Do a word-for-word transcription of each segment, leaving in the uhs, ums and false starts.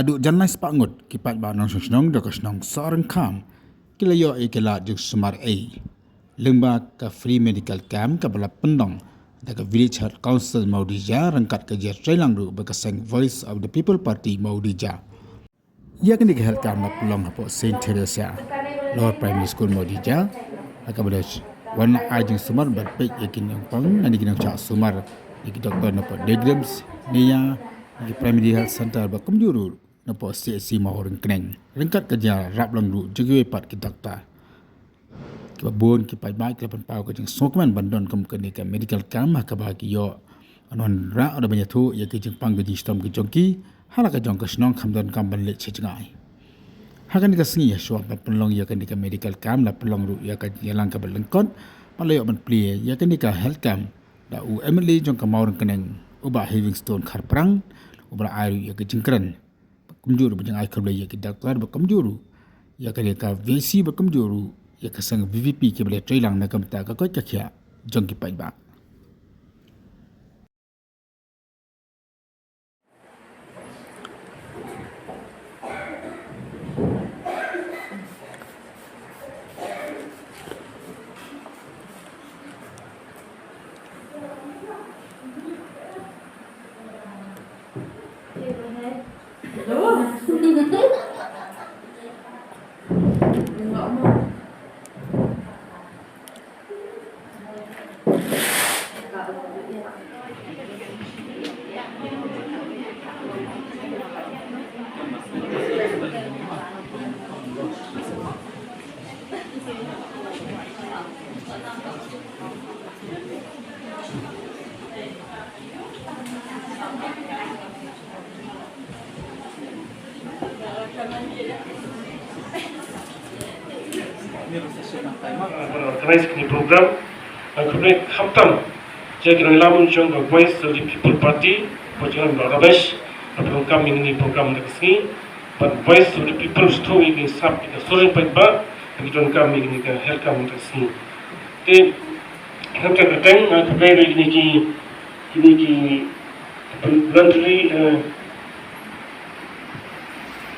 Haduh jan lai spah ngut ki paidbah nongshong shnong da ka shnong Sohryngkham ki la ïoh ïa ki lad jingsumar ei lyngba ka free medical camp kaba la pynlong da ka Village Health Council Mawdija ryngkat ka jingïatreilang ruh bad ka seng Voice of the People Party Mawdija. Ïa kane ka health camp la pynlong hapoh Saint Theresia Lower Primary School Mawdija ha kaba la wan ai jingsumar bad peit ïa ki nongpang lane ki nongshah sumar ïa ki doktor napoh DEHGRIHMS, Neia, ïa ki Primary Health Centre bad kumjuh ruh napoh CHC Mawryngkneng ryngkat ka jingïarap lang ruh jong kiwei pat ki doktor. Kiba bun ki paidbah ki la pynpaw ka jingsngewkmen ban don kum kane ka medical camp ha kaba ki ïoh ban wanrah da ban ïathuh ïa ki jingpang ki jingshitom ki jong ki ha la ka jong ka shnong, khlem don kam ban leit sha jngai. Ha kane ka sngi, ha shuwa ban pynlong ïa kane ka medical camp la pynlong ruh ïa ka jingïalang kaba lyngkot ban la ïoh ban plie ïa kane ka health camp da u MLA jong ka Mawryngkneng, u Bah Heavingstone Kharpyrang, uba la ai ruh ïa ka jingkren kumjuh ruh ba jngai khublei ïa ki doktor bad kumjuh ruh ïa ka, ïa ka VC bad kumjuh ruh ïa ka seng VPP kiba la ïatreilang na ka bynta ka koit ka khiah jong ki paidbah. Organize kine program, khublei khamtam ïa ki nongïalam jong ka Voice of the People Party, ba jong ka Ramesh, ba pyndonkam ïa kine program da ka sngi, bad Voice of the People, sdang ïa ki sap ïa ka sur jong paidbah ba ki donkam ïa kine ka health camp da ka sngi. Te, hangta ka teng, nga khublei ïa kine ki, kine ki voluntary, eh,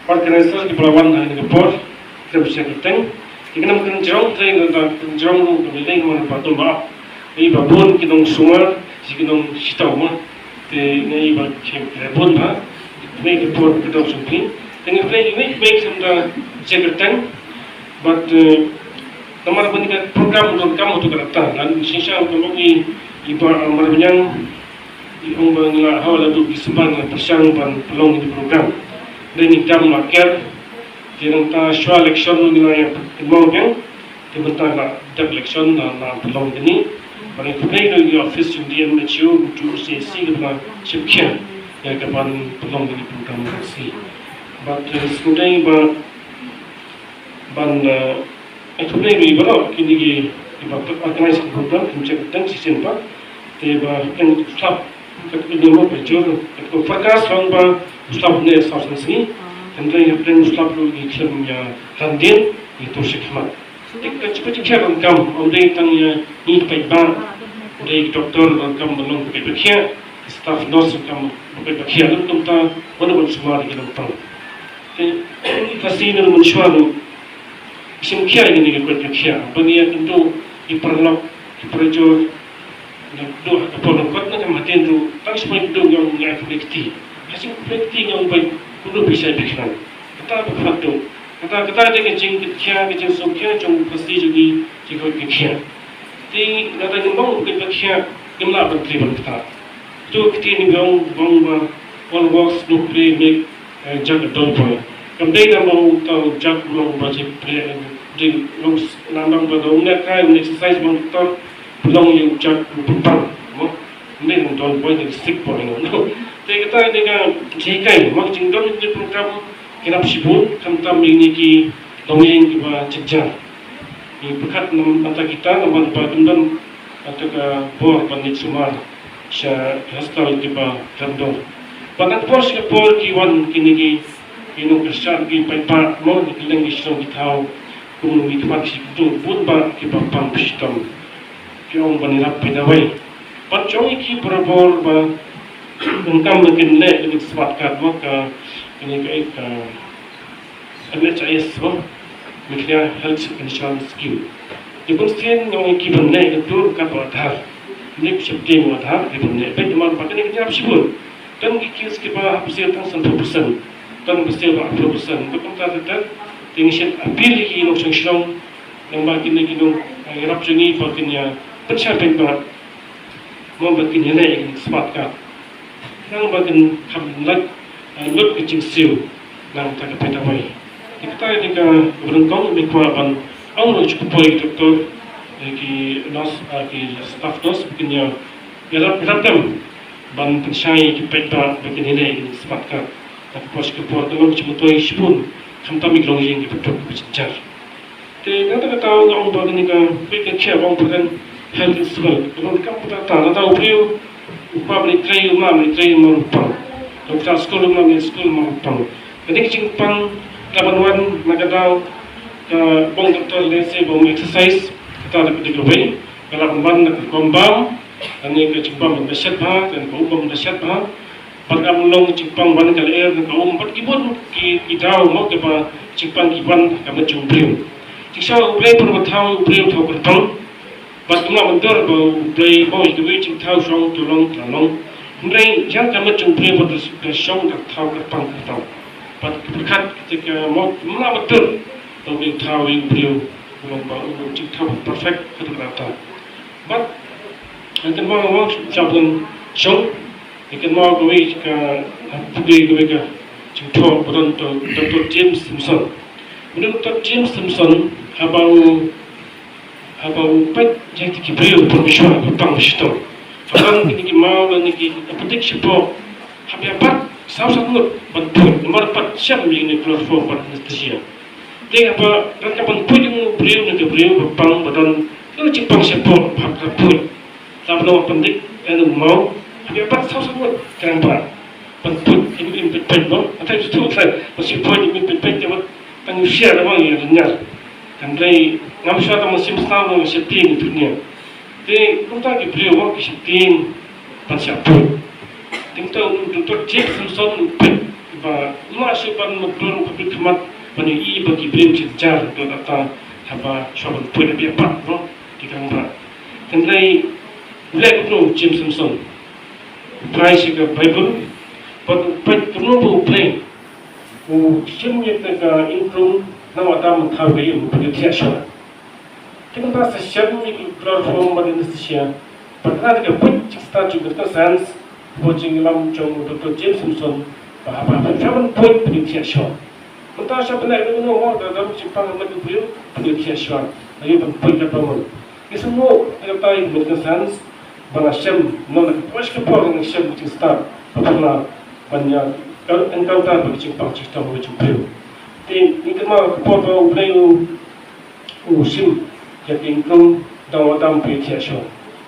organizer kiba la wan ha kane ka por, khublei shibun. Te kane ka jrong, te kane ka jrong ruh ka lei lei, nga ba don ba, eh, ba bun ki nongsumar, shi ki nongshito mo. Te nga i ba khem kre bun ba, khublei ka por ka dok jong phi. Te nga khublei, khublei, khublei khamtam shibun. But, eh, namar ba kane ka program donkam haduh katta, lane shisha ka long i, i Bah Marbaniang i ong ba nga la, haduh December nga pyrshang ban pynlong ïa kane ka program. Te ngi kam la ker, te nangta shuwa election ngi la ïa pynlong ïa, te mynta la dep election la, la pynlong ïa kane. Bad nga khublei ïa ka office jong ka DMHO, jong ka CHC kaba la shim khia ïa ka ban pynlong ïa kane ka program ka sngi. Bad, eh, sngewdei ba ban, eh, nga khublei ruh ïa baroh kine ki, kiba organize ka program, kim check tang shisien pat. Te ba tang slap, kat kine mo ka jur, kat ko forecast long ba slap ne sa sa sngi. Hynrei hapdeng slap ruh ngi khlem ïa kandien, ngi tur sha khmat. Te ka jingpynjah donkam, ym dei tang ïa ngi paidbah, ym dei ki doktor donkam ban long ba koit ba khiah, ki staff nurse donkam ba koit ba khiah, lem kumta, ban ban sumar ïa ki nongpang. Te, ka sngi ne mynshuwa ruh, shim khia ïa kine ki koit ki khiah, ba ngi ïa kynduh ki paralok, ki parajor, ngi duh ha ka por lyngkot, na ka matin ruh, tang shim khia kynduh ngi ong ngi ai khublei kti. Ha shim khia khublei kti ngi ong ba kynduh phi shai phi khnang. Kata ka phat duh. Kata, kata dei ka jingkit khia, ka jingsuk khia jong u Khasi jong ngi, jingkoit ki khiah. Te, kata ngim ong koit ki khiah, ngim lah ban trei ban ktah. Kito ki ktien ngi ong, ong ba, all works no play make, eh, Jack a dull boy. Kam dei namar uta u Jack u long ba jingpyrshah, eh, dei long s-, namar ba da u nang kai, u exercise bad u tor, u long ïa u Jack u pynpang, mo. Ym dei u dull boy, dei sick boy, no. Te kata dei ka jinghikai, mo, jingdon jingpynprogram, ki nap shibun, khamtam ïa kine ki longïing kiba jynjar. Ngi pyrkhat na, na bynta kita, namar ba kim don ïa ka bor ban leit sumar sha ki hostel kiba khlem don. Bad na ka por sha ka por ki wan kine ki, ki nongkyrshan, ki paidbah, mo, na kylleng ki shnong ki thaw, kum ngi khmat shi kito, bun bah kiba pang shitom. Ki ong ban ïarap bad dawai. Bad jong ngi ki barabor ba donkam ba kin leh, kin smat kat, mo, ka Kane ka, eh, M H I S, oh, Meghalaya Health Insurance Scheme. Te bun sien nga ong ïa ki ban leh ka tur ka ba Aadhaar. Nik sheptieng Aadhaar ki ban leh. Bad namar ba kane ka jingïarap shibun. Don ki case kiba hap siew tang sanphew percent. Don ba siew ba arphew percent. Bad kumta te te, te ngi shet appeal ïa ki nongshong shnong. Nang ba kine ki nong, eh, ïarap jong ngi ba kin ïa pynshai paidbah. Mo ba kin ïaleh ïa ki smart card. Nang ba kin kham lait, eh, lut ka jingsiew nangta ka paidbah. Te kata ka dei kaba nyngkong, me kwah ban ong ruh sha ki poi doktor, eh, ki nurse, eh, ki staff nurse, ba kin ïa, ïarap, ïarap kam ban pynshai ïa ki paidbah ba kin ïaleh ïa ki smart card. Te ka por sha ka por ka long ka jingmyntoi shibun, khamtam ïa ki longïing kiba duk kiba jynjar. Te nangta kata nga ong ba kane ka, ka, ka, ka ong ba kane health is wealth. Ka long kam kata, kata, kata u briew, u kpa ban ïatrei, u mla ban ïatrei, u mla ban pang. Ka kata skul, u mla ban skul, u mla ban pang. Kane ka jingpang, ka ban wan, na ka daw, ka bong doktor lehse ba ym exercise, kata da ka dei kawei, ka la ban wan na ka rukom bam, kane ka jingbam ba shet bha, kane ka um bam ba shet bha, Bad kam long jingpang wan ka lyer ka um bad ki bun ki, ki daw mo kiba jingpang ki wan ka met jong u briew. Jingshisha u Blei pynban thaw u briew thaw kyrpang. Bad kumno mynta ba u Blei mo ïa kiwei jingthaw shong to long to long. Hynrei ïa ka met jong u briew bad ka shong ka thaw kyrpang kyrpang. Bad ki pyrkhat kita ka mo kumno mynta ba u Blei thaw ïa u briew. Kumno ba u jingthaw perfect ka tu ka ta. Bad kan mo mo jabun shong Ïa kynmaw kawei ka, ha, pule kawei ka jingthoh ba don to, Doctor James Simpson. Mynta Doctor James Simpson haba u, haba u peit ïa ki briew ba mishwa ba pang shitom. Haba kine ki maw lane ki, ki pyndik shapoh. Haba ïa bat saw san ngut ban put namar bat shem ïa kine chloroform bad anesthesia. Te haba rat ka ban put ïa u briew ne ka briew ba pang ba don ka jingpang shapoh ba hap ka put. Lada ban pyndik ïa u maw, hynrei ban saw saw ngut kyrpang ban put ïa u im peit peit mo. Atai tu tu atai ban shu put ïa u im peit peit ïa u tang u share da bang ïa u nyar. Hynrei ngam shuwa tang ban shim shnong ban sheptieng ïa u dunia. Te kumta ki briew mo ki sheptieng ban shah put. Te kumta u Doctor James Simpson u peit ba u la shu ban mutdur u peit khmat ban ïohi ba ki briew jynjar to da ta haba shuwa ban put ïa u pat mo. Ki kang ba. Hynrei u leh kumno u James Simpson. U phai sha ka Baibl bad u peit kumno ba u Blei u shim ïa ka, ka ingklum na u Adam ban thaw ka ïing, u pynïathiah shuwa. Te mynta sa shem ïa ka chloroform bad anesthesia. Bad na ka peit jingstad jong ka science, ka jingïalam jong u Doctor James Simpson, ba haba, haba, haba peit pynïathiah shuwa. Mynta sha pynlait ruh, ruh, ruh, da dang jingpang na u briew pynïathiah shuwa. Lagi ban pynïathiah ba mon. Ngi sngewthuh kata ka mut ka science ba la shem, na ka por sha ka por ngi shem jingstad ba pynlait ban ïa encounter ba jingpang jingstad ba jingbriew. Te ngi kynmaw ka por ba U Blei u u shim ïa ka ingklum da u Adam pynïathiah shuwa.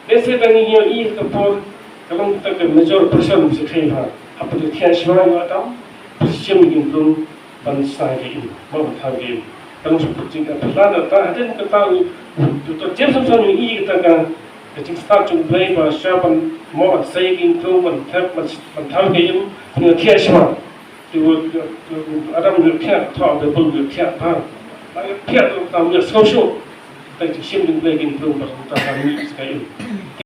Lehse dang ïohi ka por ka long kata ka major portion ba sa thei ha, ha pynïathiah shuwa ïa u Adam, ba sa shim ïa ka ingklum ban sa ïa ka ïing, ban thaw ïa ka ïing. Ka long shu pynjing ka pynlait da ta hadien kata u, u, u Doctor James Simpson u ïohi kata ka, ka jingstad jong U Blei ba shuwa ban mo ban sa ïa ka ingklum ban thep ban, ban thaw ïa ka ïing, pynïathiah shuwa. Te u, u, u Adam u ïathiah, thoh Baibl u ïathiah ba. Ba ïathiah te u tam ïa sngewsih. Te jingshim jong U Blei ka ingklum ba ta ka mih sa ka ïing.